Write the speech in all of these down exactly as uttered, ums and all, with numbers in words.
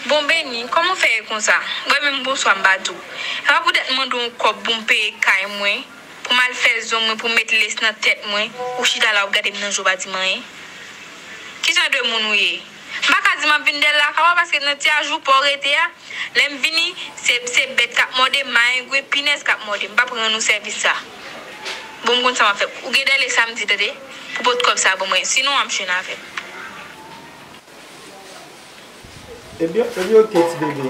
Bon, Beni, kòman w fè ye konsa? Mwen menm, bonswa, m pa di w. E pa poutèt m mande w yon kòb pou m peye kay mwen, pou m al fè zong mwen, pou m met lès nan tèt mwen, ou chita la w ap gade m nan je w pa di m anyen? Ki jan de moun ou ye? M pa ka di m ap vin dèyè lakay w, paske nan ti ajou pa w rete a, lè m vini, se, se bèt k ap mòde m, mayengwen, pinèz k ap mòde m. M p ap rann ou sèvis sa. Bon, m konn sa m ap fè. Ou gen dèle samdi, tande, pou pot kòb sa ban mwen. Sinon, w ap jwenn avè m. Ebyen, ebyen, oke, ti bebe.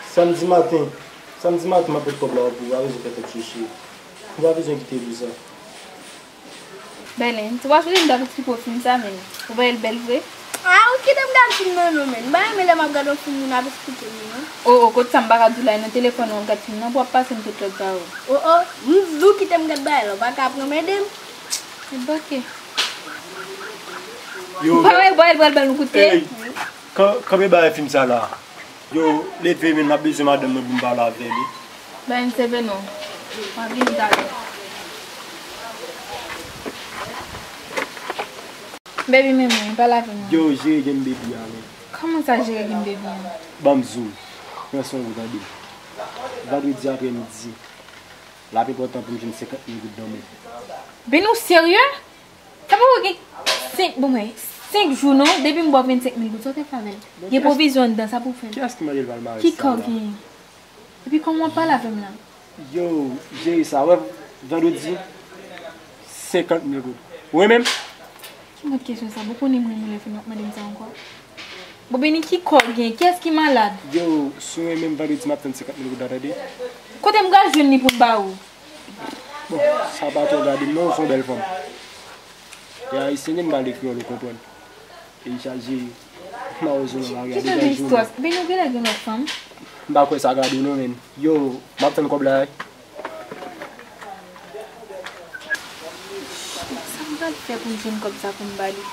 Samdi maten, samdi maten, m ap pot kòb la pou ou, pa bezwen fè tèt chèche. Ou pa bezwen kite pou sa. Bèlens, ou pa sonje m t ap eksplike w fim sa, men ou pa wè l bèl vre? Ah, ou kite m gad fim nan non, men. M pa renmen lè m ap gad yon fim, moun ap eksplike m li, non. O, o, kot sa m pa ka di w la, e nan telefòn ou ap gad fim nan, pou w ap pase m tout lòt ba ou. O, o, m di w kite m gad bagay la, ou pa ka pran m ede m. Ebyen, oke. Yo, ou pa wè bòy l pral ban nou kout pye? Ey, kan-, kanpe bagay fim sa la. Yo, leve men, m ap bezwen madanm mwen pou m pale avè li. Ben, se vre non. M ap vin talè. Baby, men mwen, pale avè m non. Yo, jere game baby a, men. Kòman sa jere game baby a? Ban m di w. Pran swen w, tande. Vandredi aprèmidi. L ap enpòtan pou m jwenn senkant mil goud nan men w. Ben, ou serye? Sa poko gen senk, bon, mwen, senk jou non, depi m ba w vennsenk mil goud, sa w te fè avè l? Gen pwovizyon anndan, sa pou w fè l? Kiyès ki mande l pral mare sa la? Ki kò w genyen? Epi kòman w ap pale avè m la? Yo, jere sa, wè, vandredi, senkant mil goud. Ou renmen m? Ki mòd kesyon sa? Bon, konnen m renmen w lè fini w ap mande m sa ankò. Bon, Beni, ki kò w gen? Kiyès ki malad? Yo, si w renmen m vandredi, m ap tann senkant mil goud la, tande. Kote m pral jwenn li pou m ba ou? Bon, sa pa twò gade m non, ou se yon bèl fanm. E ayisyen, gen m pale kreyòl, ou konprann. E li chaje mawozo nan lari a deja jounen. Beni, ou genlè gen lòt fanm. M pa kwè sa gade w non, men. Yo, m ap tann kòb la, wi. Sa m pral fè pou m jwenn kòb sa pou m ba li?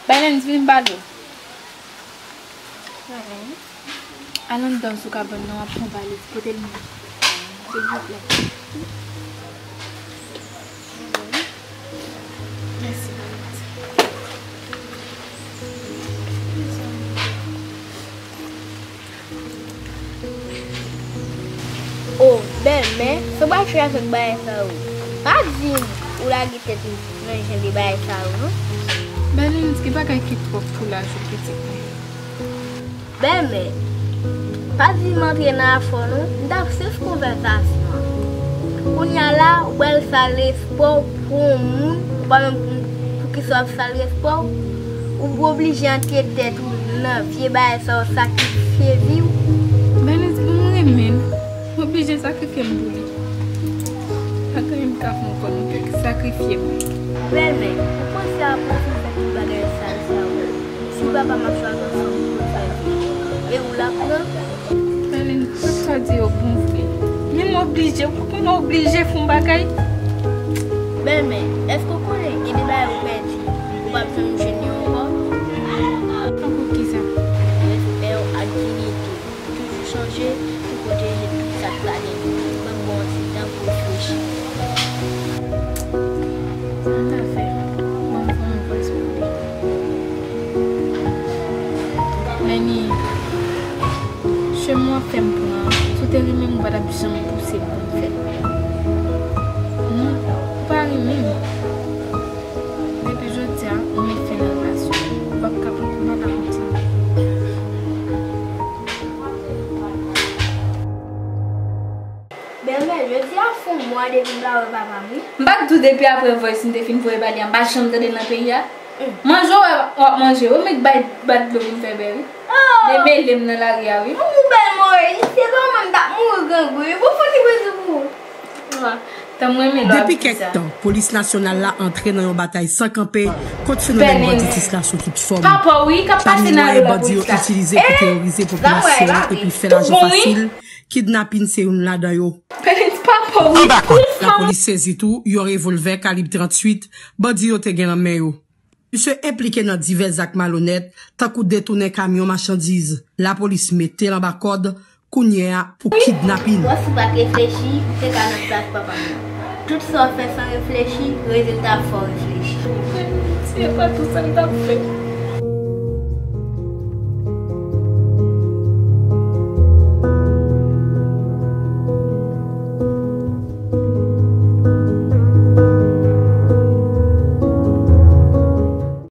Bèlens, vin m pale w. Al anndan sou kabann nan, w ap pran valèz, pote l mwen. Silvouplè. Mèsi, valèz. O, bèlmè, sa w pral fè avèk bagay sa yo? Pa di m ou lage tèt ou nan jan de bagay sa yo, non. Bèlens, gen bagay ki twòp pou laj ou, pitit mwen. Bèlmè, pa di m antre nan afè w, non. M t ap swiv konvèsasyon an. Kounye a la, ou pral sal respè w pou yon moun, ou pa menm pou, poukisa w ap sal respè w? Ou oblije antre tèt ou nan vye bagay sa yo, sakrifye vi w. Bèlens, bon, m renmen l. M oblije sakrifye m pou li. Pa gen anyen m ka fè ankò, non, m te sakrifye m. Bèlmè, ou panse a pwofite tout bagay sal sa yo? Si papa m ap chwazi yon fanm pou l chwazi, e ou l ap pran? Bèlens, tout sa w di yo bon vre. Men m oblije, ou konprann, oblije fè yon bagay. Bèlmè, èske w konnen gen de bagay ou pèdi, ou p ap janm jwenn yo ankò? Ankò kisa? Respè w ak diyite. Toujou sonje pou pwoteje tout sa k pa gen. Ban m ba w ti tan pou w reflechi. Sa m ta fè? Ban m fè yon vòs pou li. Leni, chemen w ap fè m pran an, si w te renmen m, ou pa t ap janm pouse m pou m fè l. Non, ou pa renmen m. Depi jodi a, ou met fen nan relasyon an. Ou p ap ka, ou p ap ka kontinye. Bèlmè, jodi a fè yon mwa depi m pa wè papa m, wi. M pa t di w depi apre voice m te fin voye ba li a, m pa janm tande l nan peyi a? Mm. Manje w wè w ap manje, ou met bay bat dlo vin fè bè, wi. Oh! Demele m nan lari a, wi. Ou bèl mwen, se pa mwen m t ap mouri grangou, wi. Bon, fò ki prezi pou ou. Tanm renmen lè w ap di sa. Depi kèk tan, polis nasyonal la antre nan yon batay san kanpe kont fenomèn banditis la sou tout fòm. Papa w, wi, k ap pase nan lo lapolis la. Pami mwayen bandi yo itilize pou teworize popilasyon an epi fè lajan fasil, kidnapin se youn ladan yo. Bèlens, papa w, wi. Lapolis sezi tou yon revolvè kalib tranntuit bandi yo te gen nan men yo. Misye enplike nan divès zak malonèt, tankou detounen kamyon machandiz. Lapolis mete l anba kòd kounye a pou kidnapin. Bòs ou pa t reflechi, ou te ka nan plas papa m nan. Tout sa w fè san reflechi, rezilta a fè w reflechi. Se pa tout sa m t ap fè.